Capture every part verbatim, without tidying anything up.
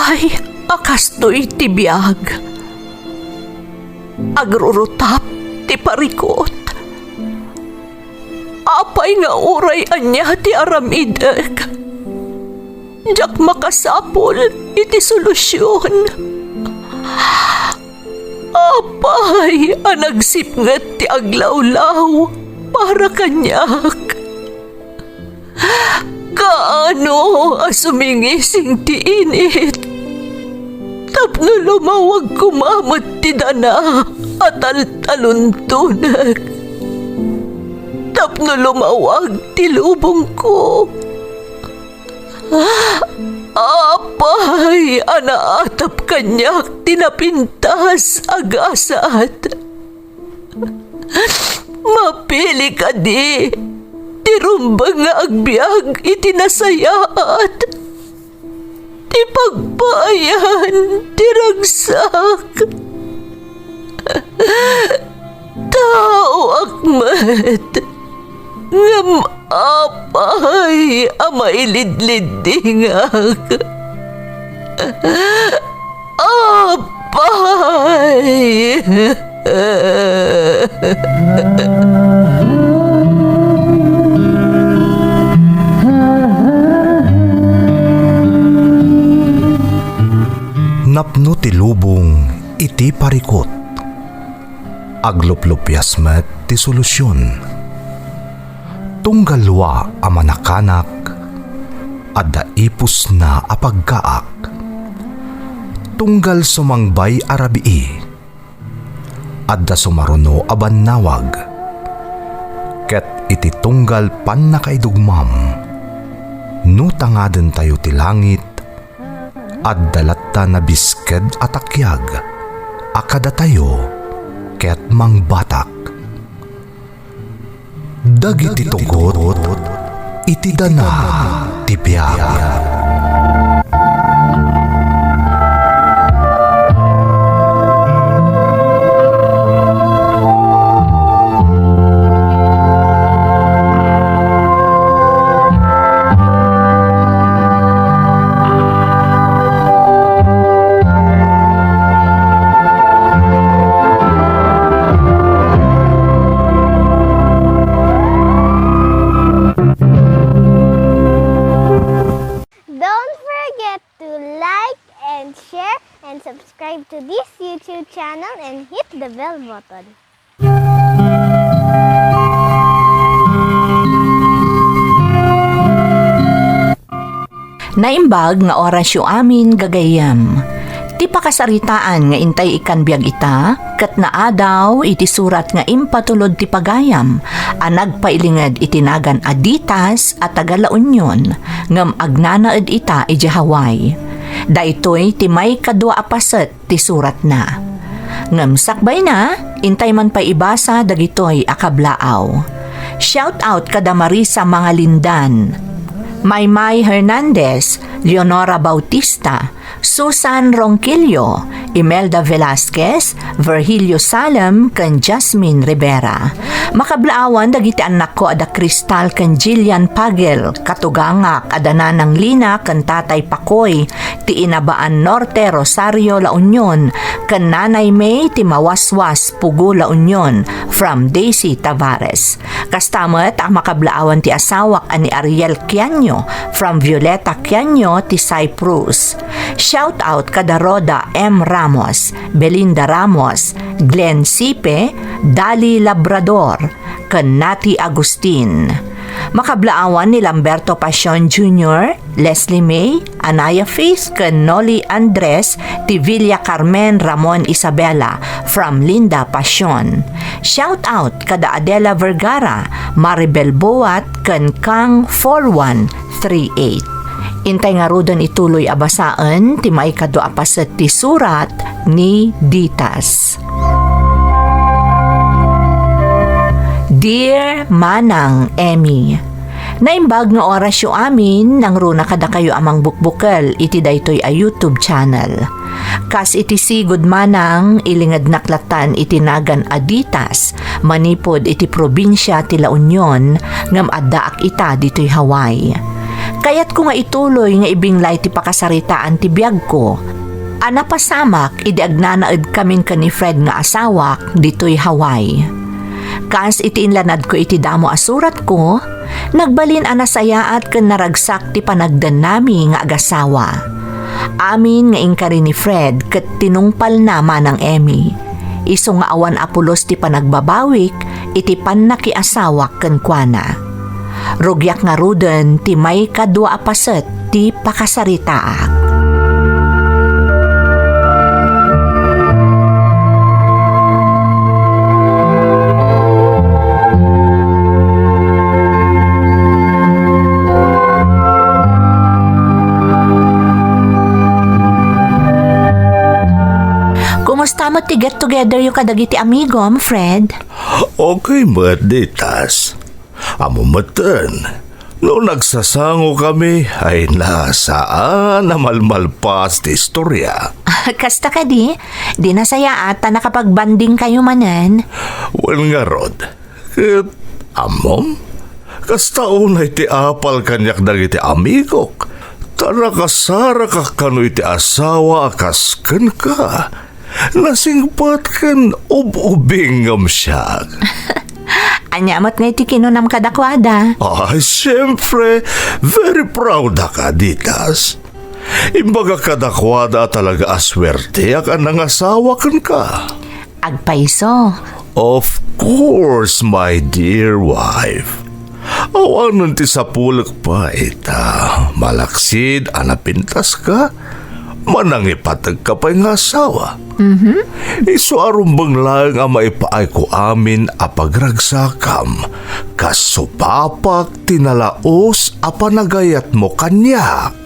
Ay, a kastoy ti biag. Agrurutap ti parikut. Apay nga uray ania ti aramidek, diak makasapul iti solusion. Apay a nagsipnget ti aglawlaw para kaniak? Kaano a sumingising ti init tapno lumawag koma met ti dana a taltaluntonek, tapno lumawag ti lubongko? Apay a naatap kaniak ti napintas a gasat? Mapili kadi ti rumbeng nga agbiag iti nasayaat, ti pagpaayan ti ragsak? Taoak met, ngem apay a mailidliddingak? Apay! Napno ti lubong iti parikut. Agluplupias met ti solusion. Tunggal lua a manakanak, adda ipusna a pagkaak. Tunggal sumangbay a rabii, adda sumaruno a bannawag. Ket iti tunggal pannakaidugmam, no tangadentayo ti langit, adda latta nabisked a takiag a kadatayo ket mangbatak. Dagiti tugot iti dana ti biag. Don't forget to like and share and subscribe to this YouTube channel and hit the bell button. Naimbag nga orasyo amin, gagayyem. Ti pakasaritaan nga intay ikkan biag ita, ket naadaw iti surat nga impatulod ti pagayam a nagpailinged iti nagan a Ditas a taga La Union, ngem agnanaed ita idiay Hawaii. Daytoy ti maikadua a paset ti suratna. Ngem sakbayna, intay man pay ibasa dagitoy a kablaaw. Shout out kada Marisa Mangalindan, Maymay Hernandez, Leonora Bautista, Susan Ronquillo, Imelda Velasquez, Virgilio Salem, ken Jasmine Rivera. Makablaawan dagiti annakko a da Cristal ken Jillian Pagel, katugangak a da Nanang Lina ken Tatay Pakoy, ti Inabaan Norte, Rosario, La Union, ken Nanay May ti Mawaswas, Pugo, La Union, from Daisy Tavares. Kasta met a makablaawan ti asawak a ni Ariel Kianyo from Violeta Kianyo ti Cyprus. Shout out kada Rhoda M Ramos, Belinda Ramos, Glenn Sipe, Dali Labrador, ken Nati Agustin. Makablaawan ni Lamberto Pasion Junior, Leslie May, Anaya Faith, ken Noli Andres ti Villa Carmen Ramon Isabela from Linda Pasion. Shout out kada Adela Vergara, Maribel Buat, ken Kang four one three eight. Intay ngaruden ituloy a basaen ti maikadua a paset ti surat ni Ditas. Dear Manang Emmy, naimbag nga orasyo amin, nangruna kadakayo a mangbukbukel iti daytoy a YouTube channel. Kas iti sigud, Manang, ilingednak lattan iti nagan a Ditas manipud iti probinsia ti La Union, ngem addaak ita ditoy Hawaii. Kayatko nga ituloy nga ibinglay ti pakasaritaan ti biagko a napasamak idi agnanaedkamin ken ni Fred nga asawak ditoy Hawaii. Kas iti inlanadko iti damo a suratko, nagbalin a nasayaat ken naragsak ti panagdennami nga agasawa. Amin nga inkari ni Fred ket tinungpalna manang Emmy. Isu nga awan a pulos ti panagbabawik iti pannakiasawak kenkuana. Rugiak ngaruden ti maikadua a paset ti pakasaritaak. Kumusta met ti get-together yo kadagiti amigom, Fred? Okay met, Ditas. Ammom metten, no nagsasangokami, ay na, saan a malmalpas ti istoria. Kasta kadi, di nasayaat ta nakapagbanding kayo manen. Wen ngarud, ket ammom, kasta unay ti apal kaniak dagiti amigok, ta nakasarakak kano iti asawa a kas kenka. Nasingpet ken ub-ubingngem siak. Ania met ngay ti kinunam kadakuada? Ay, siyempre, very proud ak, Ditas. Imbagak kadakuada a talaga a suerteak a nangasawa kenka. Agpayso. Of course, my dear wife. Awanen ti sapulek pay ta malaksid a napintaska, manangipategka pay nga asawa. Mhm. Isu a rumbeng laeng a maipaayko amin a pagragsakam, kas supapak ti nalaus a panagayatmo kaniak.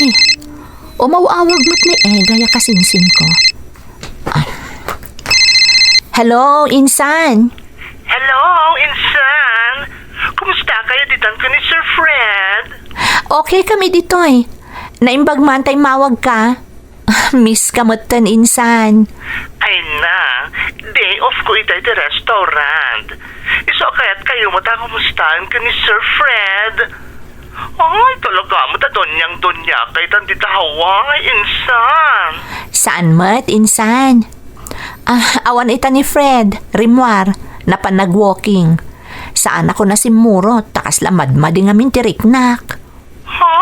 Eh, umaw-awag met ni Egay a kasinsinko. Ay. Hello, insan. Hello, insan. Kumusta kayo ditan ken ni Sir Fred? Okay kami ditoy. Naimbag man ta immawagka. Miss ka metten, insan. Ay na, day off ko itay ti restaurant. Isu a kayat kayo met a kumustaen ken ni Sir Fred. Ay, talaga met a doniang-donia kay tan dita Hawaii, insan. Saan met, insan? Ah, awan ita ni Fred, rimmuar, napan nag-walking. Saan ako nasimmurot, ta kasla madmadi ngamin ti riknak. Ha?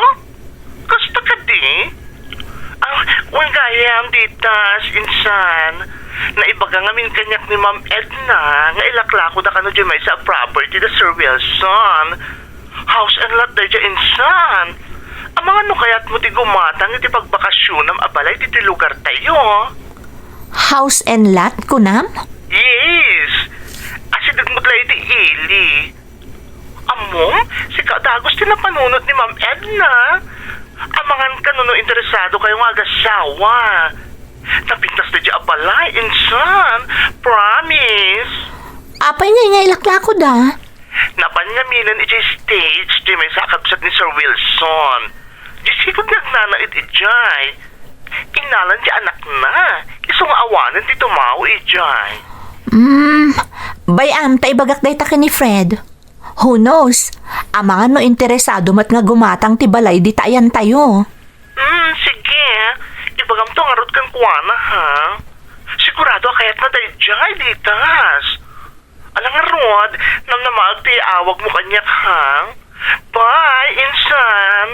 Kasta kadi? Ah, wen gayam, Ditas, insan. Naibaga ngamin kaniak ni Ma'am Edna nga ilaklakoda kano diay maysa a property da Sir Wilson. House and lot daydiay, insan. Amangan no kayatmo ti gumatang iti pagbakasionam a balay ditoy lugartayo. House and lot, kunam? Yes. Asideg met la iti ili. Ammom, sika dagus ti napanunot ni Ma'am Edna. Amangan kano no interesado kayo nga agasawa. Napintas daydiay a balay, insan. Promise. Apay ngay nga ilaklakoda? Napan ngaminen idiay stage diay maysa a kabsat ni Sir Wilson. Diay sigud nga agnanaed idiay. Innalan ti anakna. Isu nga awanen ti tumao idiay. Hmm, bay-am ta ibagak dayta ken ni Fred. Who knows? Amangan no interesado met nga gumatang ti balay dita ayantayo. Hmm, sige. Ibagamto ngarud kenkuana, ha? Sigurado a kayatna daydiay, Ditas. Ala ngarud, namnamaek ti awagmo kaniak, ha? Bye, insan.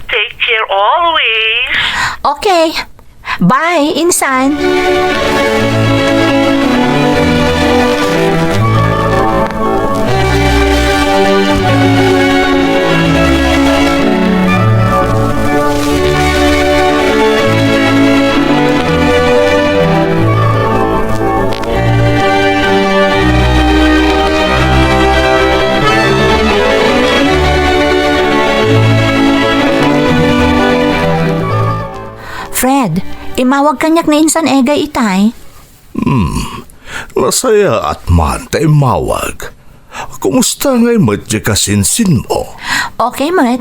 Take care always. Okay. Bye, insan. Fred, imawag kaniak ni insan Egay itay. Hmm. Nasayaat man ta immawag. Kumusta ngay met ti kasinsinmo? Okay met.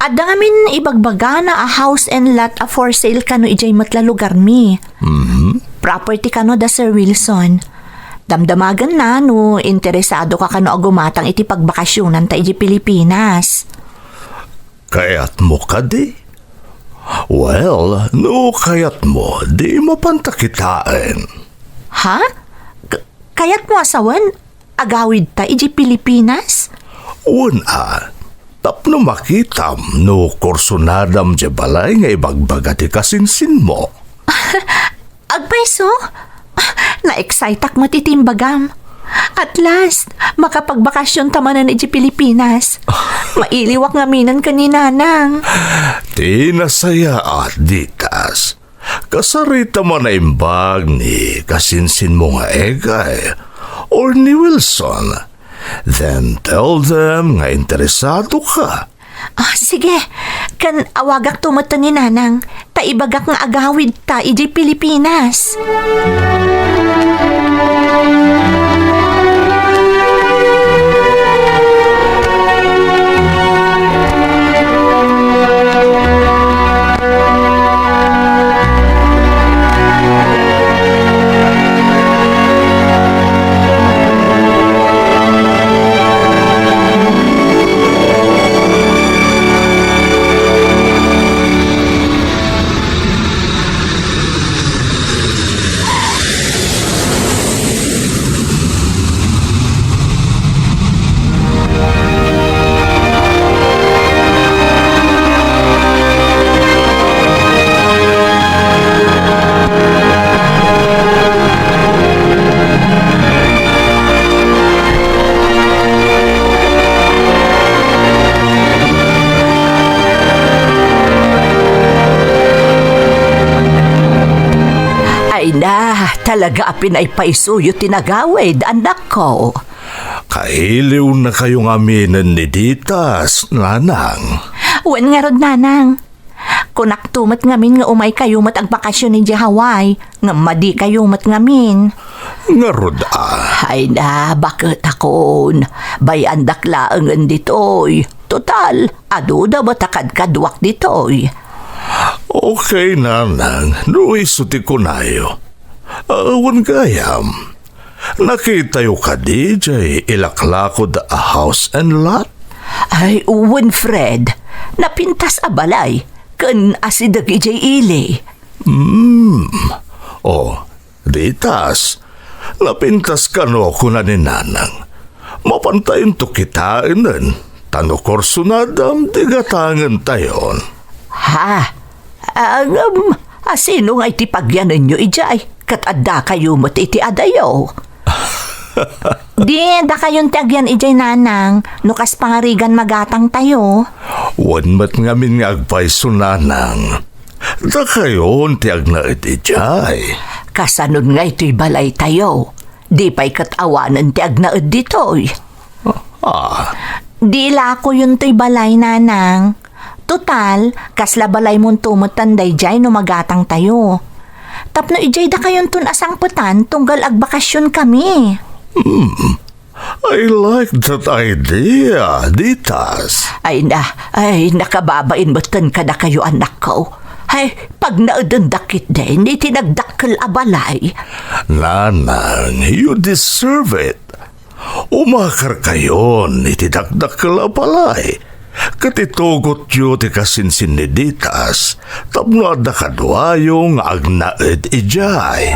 Adda ngamin ibagbagana a house and lot a for sale kano idiay met la lugarmi. Mhm. Property kano da Sir Wilson. Damdamagenna no interesado ka kano a gumatang iti pagbakasionanta idiay Pilipinas. Kayatmo kadi? Well, no kayatmo, di mapanta kitaen. Ha? K-, kayatmo a sawen? Agawidta idiay Pilipinas? Wen a, tapno makitam no kursunadam diay balay nga ibagbaga ti kasinsinmo. Agpayso? Ah, na-exciteak met iti imbagam. At last, makapagbakasionta manen idiay Pilipinas. Mailiwak ngaminen ken ni Nanang. Ti nasayaat, Ditas. Kasarita man naimbag ni kasinsinmo nga Egay or ni Wilson, then tell them nga interesado ka. Ah, sige. Ken awagakto met ni Nanang, ta ibagak nga agawidta idiay Pilipinas. Ay na, talaga a pinaypaysoyo ti nagawid, annakko. Kailiwnakayo ngaminen ni Ditas, Nanang. Wen ngarud, Nanang. Kunakto met ngamin nga umaykayo met agbakasion idiay Hawaii, ngem madikayo met ngamin. Ngarud a. Ay na, baket akon. Bay-andak laengen ditoy. Total, aduda met a kadkaduak ditoy. Okay, Nanang, no isu ti kunayo. Awan gayam. Nakitayo kadi jay ilaklakod a house and lot? Ay, wen, Fred. Napintas a balay, ken asideg idiay ili. Hmm. Oh, Ditas, napintas kano kuna ni Nanang. Mapantayonto kitaenen, ta no kursunadam, di gatangentayon. Ha? Ngem, asino nga iti pagyanenyo idiay? Ket addakayo met iti adayo. Di, dakayon ti agyan idiay, Nanang, no kas pangarigan magatangtayo. Wen met ngamin nga agpayso, Nanang. Dakayon ti agnaed idiay. Kasanon nga itoy balaytayo? Di pay ket awanen ti agnaed ditoy. Ah. Di ilakoyon toy balay, Nanang. Total, kasla balaymonto metten daydiay no magatangtayo. Tapno idiay dakayonton a sangpetan tunggal agbakasionkami. Hmm. I like that idea, Ditas. Ay na, ay, nakababain metten kadakayo, annakko. Ay, pagnaedendak ketdin iti nagdakkel a balay. Nanang, you deserve it. Umakarkayon iti dakdakkel a balay, ket itugotyo ti kasinsin ni Ditas tapno adda kaduayo nga agnaed idiay.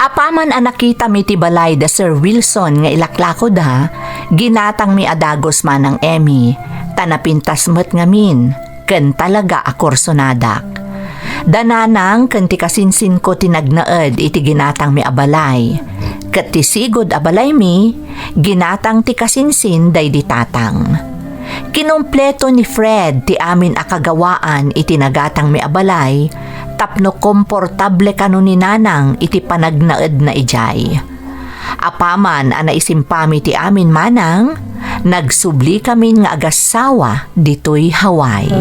Apaman a nakitami ti balay da Sir Wilson nga ilaklakoda, ginatangmi a dagus, Manang Emmy, ta napintas met ngamin. ken talaga a kursonadak. Da nanang ken ti kasinsinko ti nagnaed iti ginatangmi a balay. Ket ti sigud a balaymi, ginatang ti kasinsin daydi tatang. Kinumpleto ni Fred ti amin a kagawaan iti nagatangmi a balay tapno komportable kano ni nanang iti panagnaedna idiay. Apaman a naisimpami ti amin manang, nagsublikamin nga agassawa ditoy Hawaii.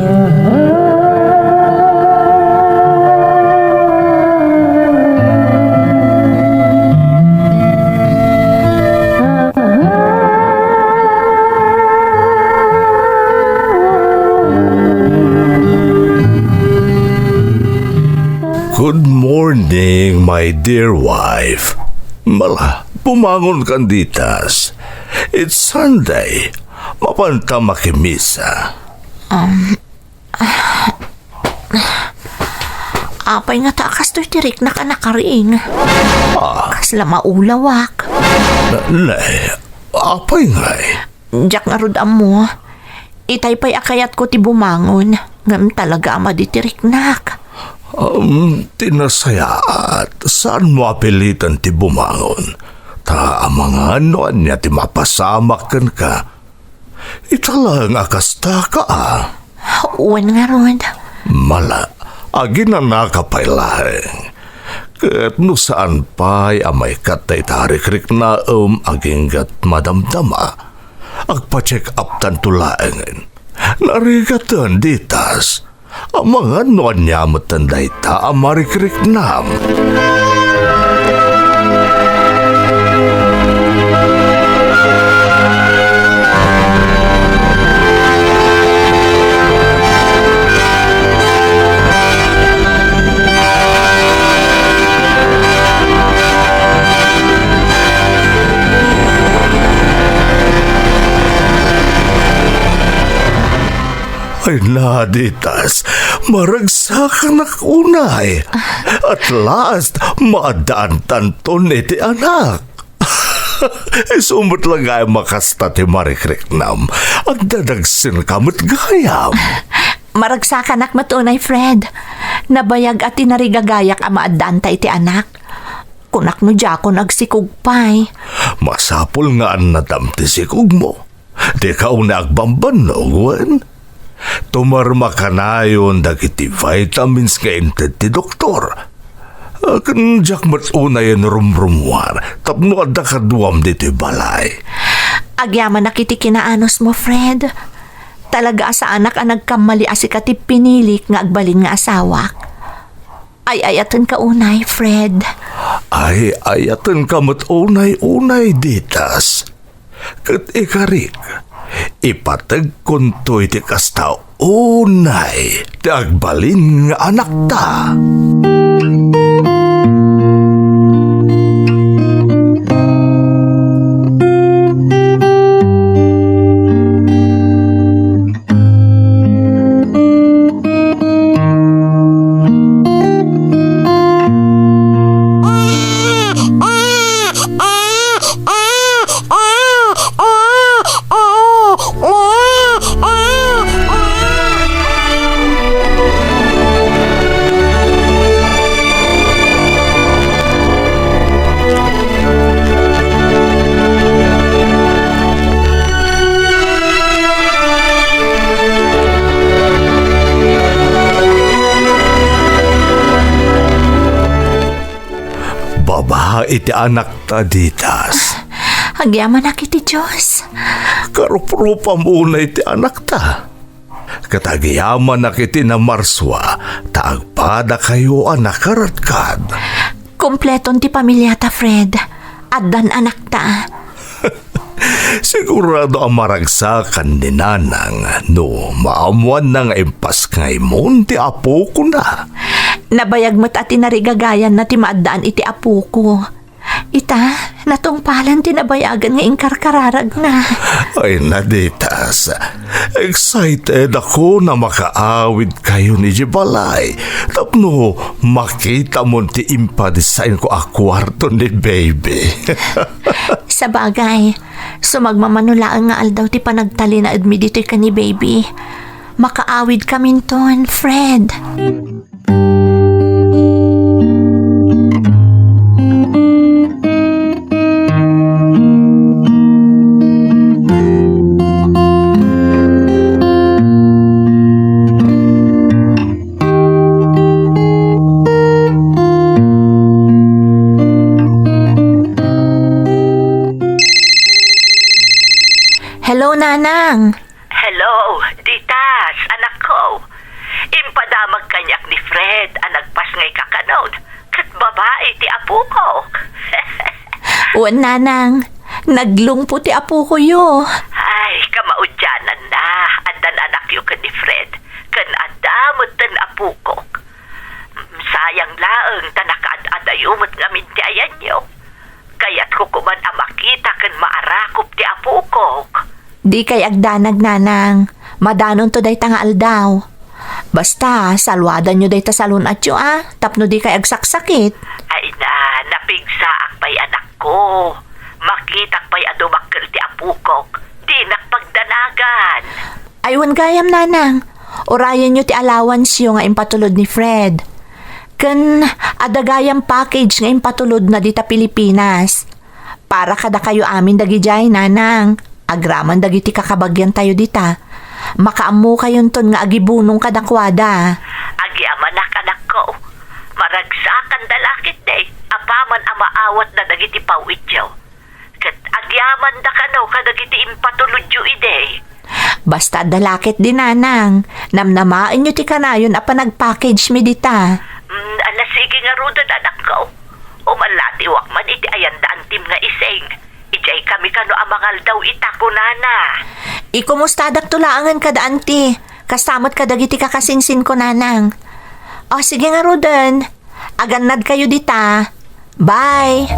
Good morning, my dear wife. Mala, bumangon kan ditas. It's Sunday. Mapanta makimisa. Um, apay nga ta kastoy ti riknak a nakaring? Ah. Kasla maulawak. Na, nay, apay ngay? Diak ngarud ammo. Itay pay a kayatko ti bumangon, ngem talaga a madi ti riknak. Um, ti nasayaat, saanmo a pilitan ti bumangon. Ta amangan no ania ti mapasamak kenka. Ita laeng a kasta ka, a. Wen ngarud. Mala, aginanaka pay laeng. Ket no saan pay a maikkat dayta a rikriknaem aginggat madamdama, agpa-check up tanto laengen. Narigaten ditas. Amangan no ania metten dayta a marikriknam. Ay, naditas, maragsakanak unay. At last, maaddaantanton iti anak. Isu met la gayam a kasta ti marikriknam. Agdadagsenka met gayam. Maragsakanak met unay, Fred. Nabayag a tinarigagayak a maaddaanta iti anak. Kunak no diakon agsikog pay. Masapul nga annadam ti sikogmo. Dika unay agbambannog, wen? Tumarma kanayon dagiti vitamins nga inted ti doktor. Ken diak met unayen rumrummuar tapno adda kaduam ditoy balay. Agyamanak iti kinaanusmo, Fred. Talaga a saanak a nagkammali a sika ti pinilik nga agbalin nga asawak. Ay-ayatenka unay, Fred. Ay-ayatenka met unay-unay, Ditas. Ket ikarik, ipategkonto iti kasta unay ti agbalin nga anakta. Babai ti anakta, Ditas. Agyamanak iti Dios. Karuprupam unay ti anakta. Ket agyamanak iti namarsua, ta agpadakayo a nakaradkad. Kompleton ti pamiliata, Fred. Addan anakta. Sigurado a maragsakan ni Nanang no maammuanna nga impaskaymo ti apokona. Nabayag met a tinarigagayanna ti maaddaan iti apoko. Ita, natungpalan ti nabayagan nga inkarkararagna. Ay, Naditas. Excited ako na makaawid kayo ni balay tapno makitamon ti impa-designko a kuarto ni baby. Sabagay, sumagmamano laeng nga aldaw ti panagtalinaedmi ditoy ken ni baby. Makaawidkaminton, Fred. Hello, Nanang. Hello, Ditas, anakko. Impadamag kaniak ni Fred a nagpasngay kakanon, ket babai ti apokok. Wen, Nanang, naglungpo ti apokoyo. Ay, kamaudiananna, addan anakyo ken ni Fred, ken adda metten apokok. Sayang laeng ta nakaad-adayo met ngamin ti ayanyo. Kayatko koman a makita ken maarakop ti apokok. Dikay agdanag, Nanang. Madanonto dayta nga aldaw. Basta, saluadanyo dayta salun-atyo, a, tapno dikay agsaksakit. Ay na, napigsaak pay, anakko. Makitak pay a dumakkel ti apokok. Dinak pagdanagan. Ay, wen gayam, Nanang. Urayenyo ti allowanceyo nga impatulod ni Fred. Ken adda gayam package nga impatulodna dita Pilipinas. Para kadakayo amin dagidiay, Nanang. Agraman dagiti kakabagiantayo dita, makaammokayonton nga agibunong kadakuada. Agyamanak, anakko. Maragsakanda la ketdi, apaman a maawatda dagiti paw-ityo. Ket agyamanda kano kadagiti impatulodyo idi. Basta adda la ketdi, Nanang, namnamaenyo ti kanayon a panagpackage-mi dita. Mm, ala, sige ngaruden, anakko. Umallatiwak man iti ayanda antim nga ising. Idiay kami kano a mangaldaw ita, kunana. Ikumustadakto laengen kada anti, kasta met kadagiti kakasinsinko, Nanang. O, sige ngaruden. Agannadkayo dita. Bye!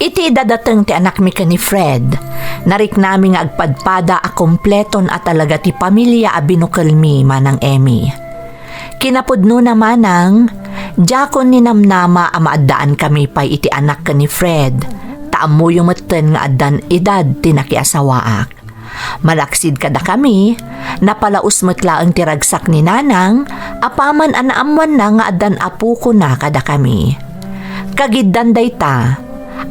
Iti dadateng ti anakmi ken ni Fred, nariknami nga agpadpada a kompleton a talaga ti pamilia a binukelmi, Manang Emmy. Kinapudnona, Manang, diakon ninamnama a maaddaankami pay iti anak ken ni Fred, ta ammoyo metten nga addan edad ti nakiasawaak. Malaksid kadakami, napalaus met laeng ti ragsak ni Nanang, apaman a naammoanna nga addan apokona kadakami. Kagiddan dayta,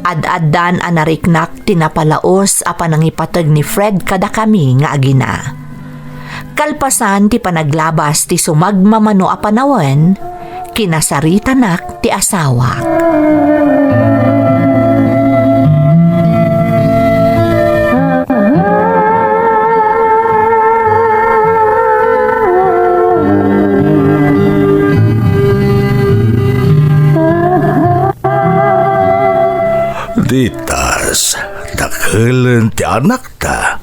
ad-addan a nariknak ti napalaus a panangipateg ni Fred kadakami nga agina. Kalpasan ti panaglabas ti sumagmamano a panawen, kinasaritanak ti asawak. Ditas, dakelen ti anakta.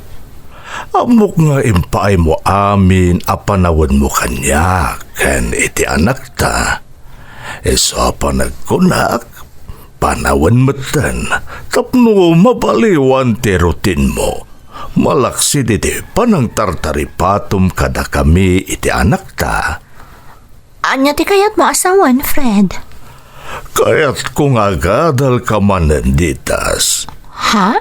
Ammok nga impaaymo amin a panawenmo kaniak ken iti anakta. Isu a panagkunak, panawen metten tapno mabaliwan ti rutinmo. Malaksid iti panangtartaripatom kadakami iti anakta. Ania ti kayatmo a sawen, Fred? Kayatko nga agadalka manen, Ditas. Ha?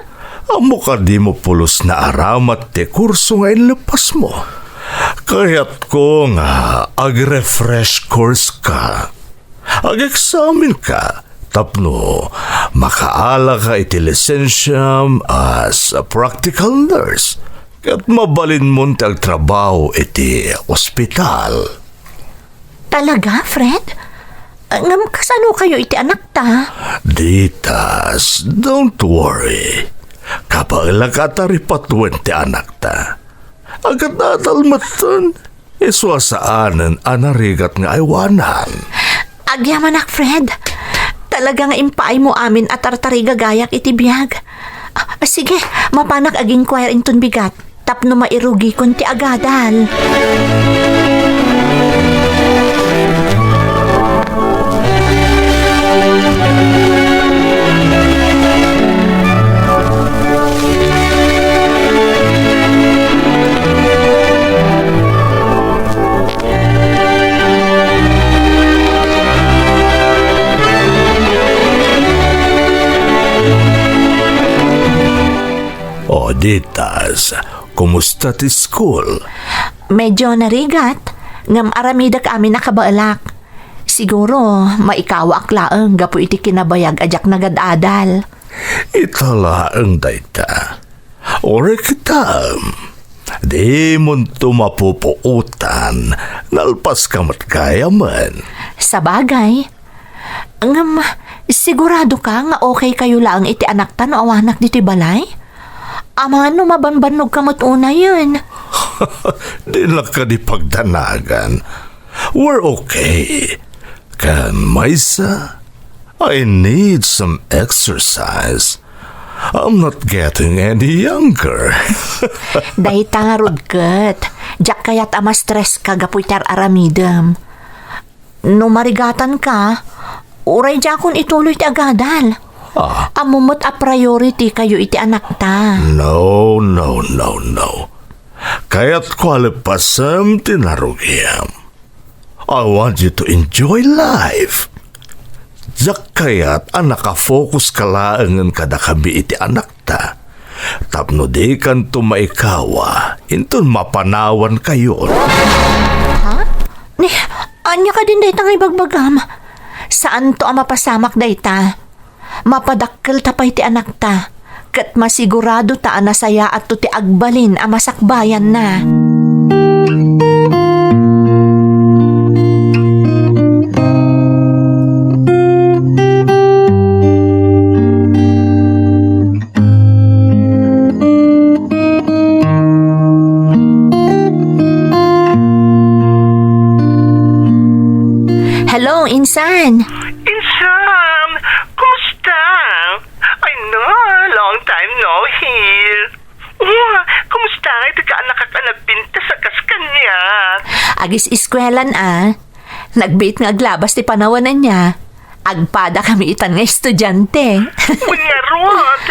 Ammok a dimo pulos naaramat ti kurso nga inleppasmo. Kayatko nga ag-refresh course ka. Ag-examen ka tapno makaalaka iti lisensiam as a practical nurse ket mabalinmon ti agtrabaho iti ospital. Talaga, Fred? Ngem kasano kayo iti anakta? Ditas, don't worry. Kabaelak a taripatuen ti anakta. Agadadal metten, isu a saanen a narigat nga aywanan. Agyamanak, Fred. Talaga nga impaaymo amin a tartarigagayak iti biag. Ah, sige, mapanak ag-inquire inton bigat tapno mairugikon ti agadal. O, Ditas, kumusta ti school? Medyo narigat, ngem aramidek amin a kabaelak. Siguro, maikawaak laeng gapu iti kinabayag a diak nagad-adal. Ita laeng dayta. Uray kitam, dimonto mapupuotan, nalpaska met gayamen. Sabagay. Ngem, sigurado ka nga okay kayo laeng iti anakta no awanak ditoy balay? Amangan no mabanbannog ka met unayen. Dinak kadi pagdanagan. We're okay. Ken maysa, I need some exercise. I'm not getting any younger. Dayta ngarud ket, diak kayat a ma-stress ka gapu iti ar-aramidem. No marigatan ka, uray diakon ituloy ti agadal. Ah. Ammom met a priority kayo iti anakta. No, no, no, no. Kayatko a lepasem ti narugim. I want you to enjoy life. Diak kayat a naka-focus ka laengen kadakami iti anakta. Tapno dikanto maikawa, inton mapanawan kayon. Ha? Ni, ania kadin dayta nga ibagbagam? Saanto a mapasamak dayta. Mapadakkelta pay ti anakta, ket masiguradota a nasayaatto ti agbalin a masakbayanna. Hello, insan. Insan, kumusta? Ay na, long time no hear. Wa, kumusta nga iti kaanakak a nagpintas a kas kaniak? Agis-eskuelan a. Nagbiit nga aglabas ti panawen ania. Agpada kami itan nga estudiante. Wen ngarud,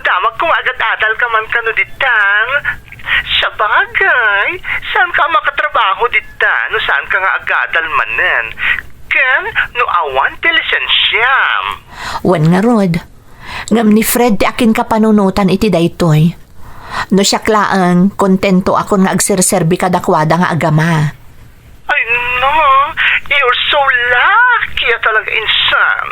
damagko nga agad-adal ka man kano ditan. Sabagay, saan ka a makatrabaho ditan no saan ka nga agadal manen? Ken no awan ti lisensiam? Wen ngarud, ngem ni Fred ti akinkapanunotan iti daytoy. No siak laeng, kontentoakon nga agserserbi kadakuada nga agama. Ay, no, you're so lucky a talaga, insan.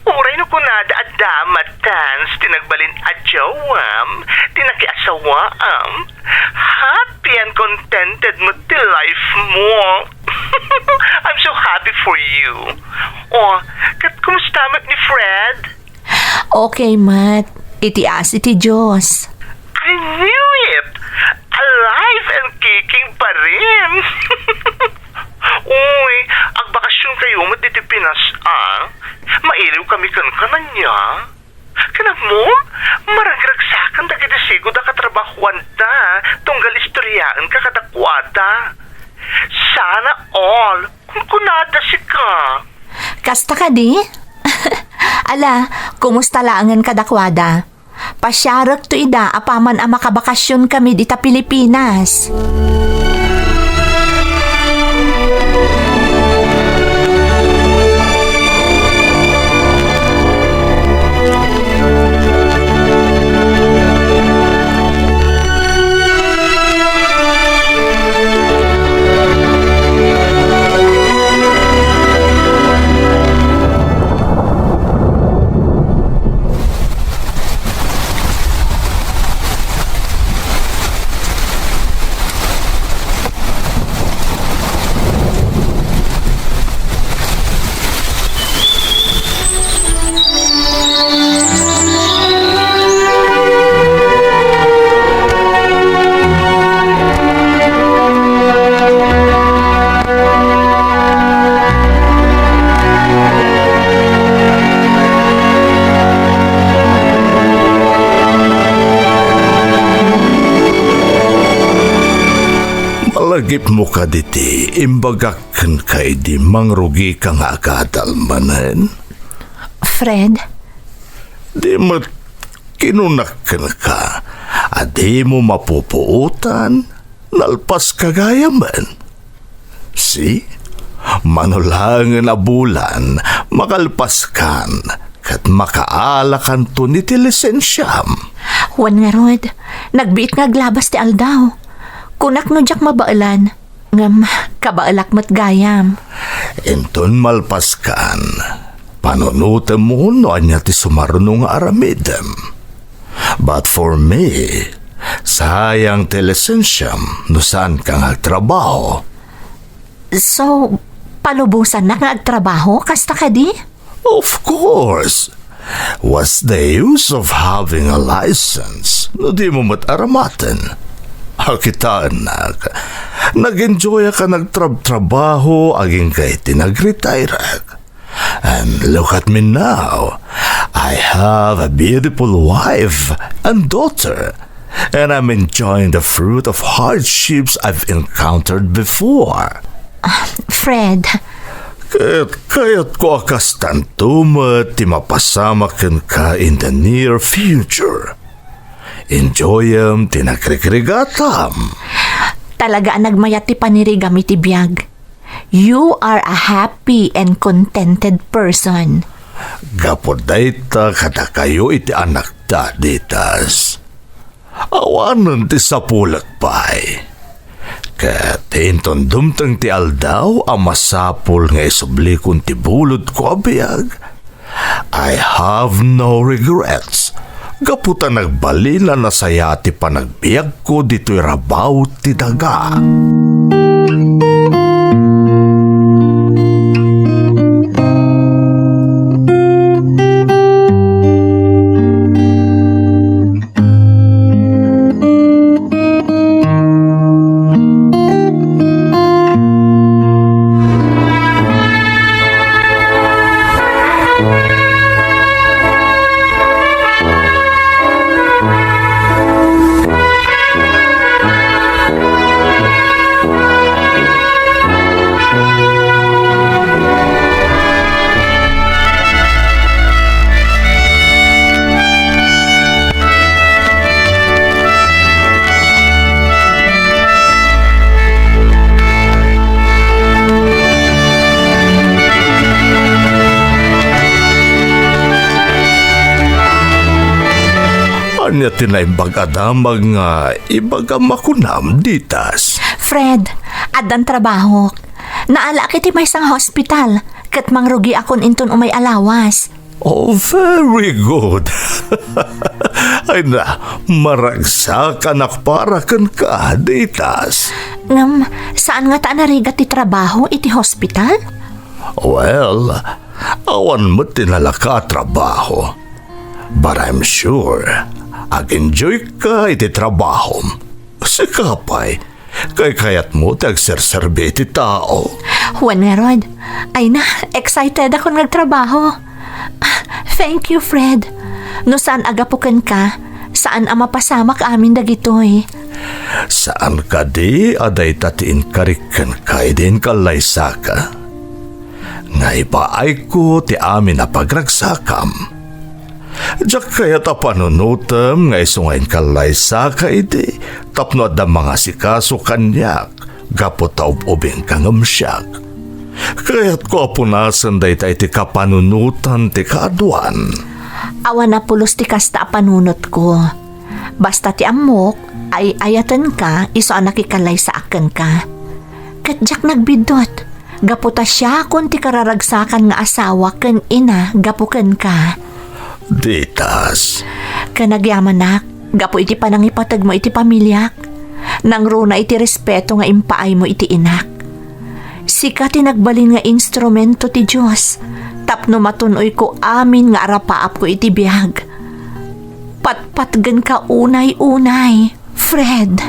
Uray no kunada a damatans ti nagbalin a jowam, ti nakiasawaam, happy and contented met ti life mo. I'm so happy for you. Oh, ket kumusta met ni Fred? Okay met, iti asi ti Dios. I knew it! Alive and kicking pa rin! Uy, agbakasyon kayo met diti Pinas, ah? Mailiw kami kenka ania? Ken ammom, maragragsakan dagiti sigud a katrabahuanta, tunggal istoryaenka kadakuada. Sana all! Kunkunada sika. Kasta kadi? Ala, kumusta laengen kadakuada? Pasiarekto ida apaman a makabakasyon kami dita Pilipinas. Lagipmo kaditi imbagak kenka idi mangrugika nga agadal manen? Fred? Di met kinunak kenka a dimo mapupuotan, nalpaska gayamen. See? Mano laengen a bulan, makalpaskan, ket makaalakanton iti lisensiam. Wen ngarud, nagbiit nga aglabas ti aldaw. Kunak no diak mabaelan, ngem kabaelak met gayam. Inton malpaskan, panunotemmo no ania ti sumaruno nga aramidem. But for me, sayang ti lisensiam no saanka nga agtrabaho. So, palubosannak nga agtrabaho, kasta kadi? Of course. What's the use of having a license no dimo met aramaten? Akitaennak, nag-enjoyak a nagtrabtrabaho agingga iti nag-retireak. And look at me now. I have a beautiful wife and daughter, and I'm enjoying the fruit of hardships I've encountered before. Ah, Fred. Ket kayatko a kastanto met ti mapasamak kenka in the near future. Enjoyem ti nagrigrigatam. Talaga a nagmayat ti panirigam iti biag. You are a happy and contented person. Gapu dayta kadakayo iti anakta, Ditas. Awanen ti sapulek pay. Ket inton dumteng ti aldaw a masapul nga isublikon ti bulodko a biag, I have no regrets. Gapu ta nagbalin a nasayaat ti panagbiagko ditoy rabaw ti daga. Ania ti naimbag a damag nga ibagam a kunam, Ditas? Fred, addan trabahok. Naalaak iti maysa nga hospital, ket mangrugiakon inton umay a lawas. Oh, very good. Ay na, maragsakanak para kenka, Ditas. Ngem, saan ngata a narigat ti trabaho iti hospital? Well, awan met ti nalaka a trabaho. But I'm sure, ag-enjoy ka iti trabahom. Sika pay, kaykayatmo ti agserserbi iti tao. Wen ngarud, ay na, excited akon nga agtrabaho. Ah, thank you, Fred. No saan a gapu kenka, saan a mapasamak amin dagitoy. Saan kadi a dayta ti inkarik kenka idi inkallaysaka? Nga ipaayko ti amin a pagragsakam. Diak kayat a panunotem nga isu nga inkallaysaka idi tapno adda mangasikaso kaniak gapu ta ub-ubingka ngem siak. Kayatko a punasen dayta iti kapanunotan ti kaaduan. Awan a pulos ti kasta a panunotko. Basta ti ammok, ay-ayatenka isu a nakikallaysaak kenka. Ket diak nagbiddut, gapu ta siakon ti kararagsakan nga asawa ken ina gapu kenka. Ditas. Ken agyamanak, gapu iti panangipategmo iti pamiliak. Nangruna iti respeto nga impaaymo iti inak. Sika ti nagbalin nga instrumento ti Dios tapno matun-oyko amin nga arapaapko iti biag. Patpatgenka unay-unay, Fred.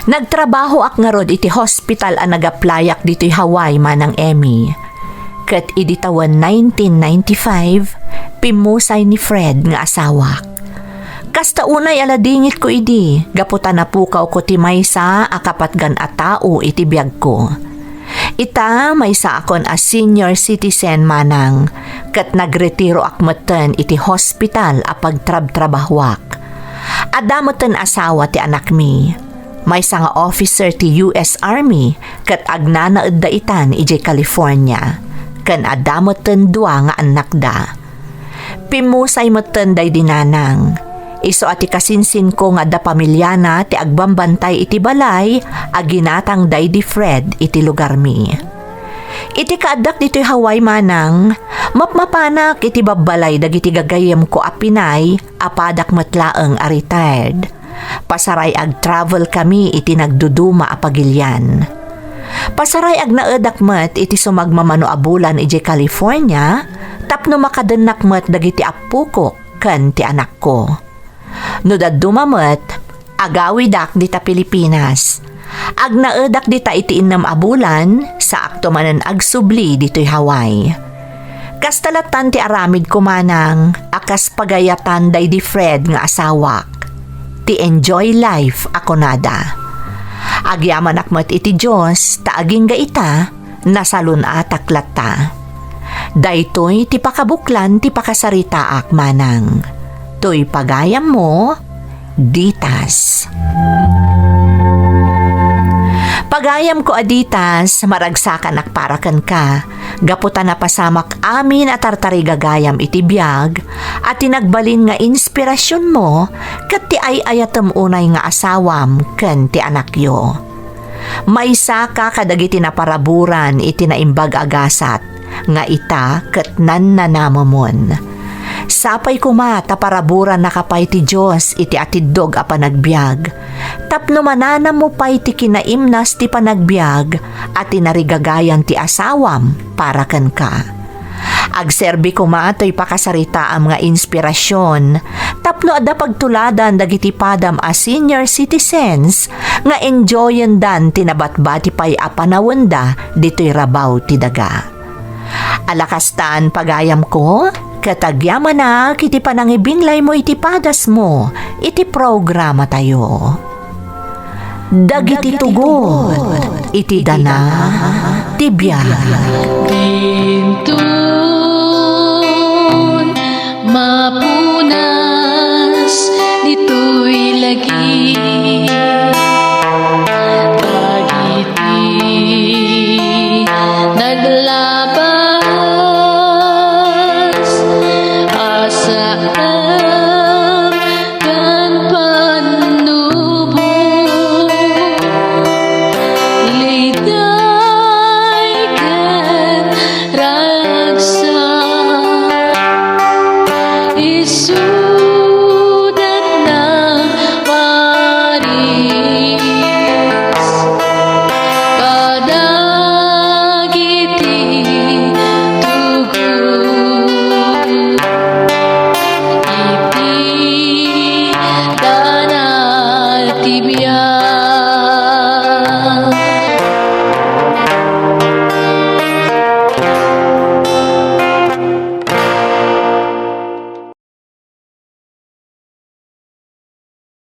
Nagtrabahoak ngarud iti hospital a nag-applyak ditoy Hawaii, Manang Emmy. Ket idi tawen nineteen ninety-five, pimmusay ni Fred nga asawak. Kasta unay a ladingitko idi, gapu ta napukawko ti maysa a kapatgan a tao iti biagko. Ita, maysaakon a senior citizen, Manang, ket nagretiroak metten iti hospital a pagtrabtrabahoak. Adda metten asawa ti anakmi. Maysa nga officer ti U S Army ket agnanaedda itan idiay California, ken adda metten dua nga annakda. Pimmusay metten daydi nanang. Isu a ti kasinsinko nga adda pamiliana ti agbambantay iti balay a ginatang daydi Fred iti lugarmi. Iti kaaddak ditoy Hawaii, Manang, mapmapanak iti babbalay dagiti gagayyemko a Pinay a padak met laeng a retired. Pasaray agtravelkami iti nagduduma a pagilian. Pasaray agnaedak met iti sumagmamano a bulan idiay California tapno makadennak met dagiti appokok ken ti anakko. No dadduma met, agawidak dita Pilipinas. Agnaedak dita iti innem a bulan, saakto manen agsubli ditoy Hawaii. Kasta lattan ti aramidko, Manang, a kas pagayatan daydi Fred nga asawak. Ti enjoy life a kunada. Agyamanak met iti Dios ta agingga ita, nasalun-atak latta. Daytoy ti pakabuklan ti pakasaritaak, Manang. Toy pagayammo, Ditas. Pagayamko a Ditas, maragsakanak para kenka, gapu ta napasamak amin a tartarigagayam iti biag, a ti nagbalin nga inspirasionmo, ket ti ay-ayatem unay nga asawam ken ti anakyo. Maysaka kadagiti naparaburan iti naimbag a gasat nga ita ket nannanamemon. Sapay koma ta paraburannaka pay ti Dios iti atiddog a panagbiag, tapno mananammo pay ti kinaimnas ti panagbiag a tinarigagayan ti asawam para kenka. Agserbi koma toy pakasaritaam nga inspirasion tapno adda pagtuladan dagiti padam a senior citizens nga enjoyendan ti nabatbati pay a panawenda ditoy rabaw ti daga. Alakastan, pagayamko, ket agyamanak iti panangibinglaymo iti padasmo iti programatayo. Dagiti tugot iti dana ti biag. Dinton mapunas ditoy lagi dagiti naglabas a saan ken pannubo, liday ken ragsak. Isu